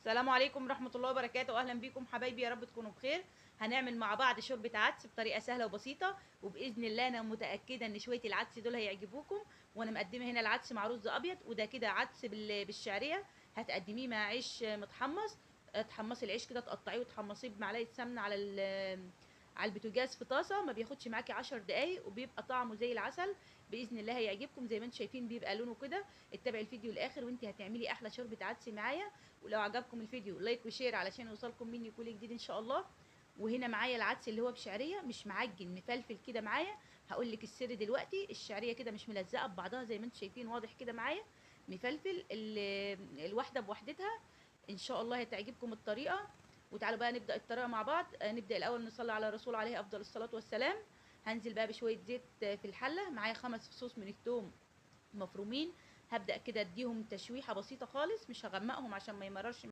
السلام عليكم ورحمة الله وبركاته. أهلا بيكم حبايبي، يا رب تكونوا بخير. هنعمل مع بعض شوربة عدس بطريقة سهلة وبسيطة، وبإذن الله أنا متأكدة إن شوية العدس دول هيعجبوكم. وأنا مقدمة هنا العدس مع رز أبيض، وده كده عدس بالشعرية، هتقدميه مع عيش متحمص. تحمصي العيش كده، تقطعيه وتحمصيه بمعلقة سمنة على البوتاجاز في طاسة، ما بياخدش معاكي 10 دقايق، وبيبقى طعمه زي العسل باذن الله. هيعجبكم زي ما انتم شايفين بيبقى لونه كده. اتبعي الفيديو للاخر وانت هتعملي احلى شوربة عدس معايا. ولو عجبكم الفيديو like و share علشان يوصلكم مني كل جديد ان شاء الله. وهنا معايا العدس اللي هو بشعريه، مش معجن، مفلفل كده معايا. هقول لك السر دلوقتي. الشعرية كده مش ملزقه ببعضها زي ما انتم شايفين، واضح كده معايا، مفلفل الواحدة بوحدتها. ان شاء الله هتعجبكم الطريقة. وتعالوا بقى نبدأ الطريقة مع بعض. نبدأ الأول نصلي على الرسول عليه أفضل الصلاة والسلام. هنزل بقى بشوية زيت في الحلة. معايا 5 فصوص من الثوم مفرومين. هبدأ كده اديهم تشويحة بسيطة خالص، مش هغمقهم عشان ما يمررش.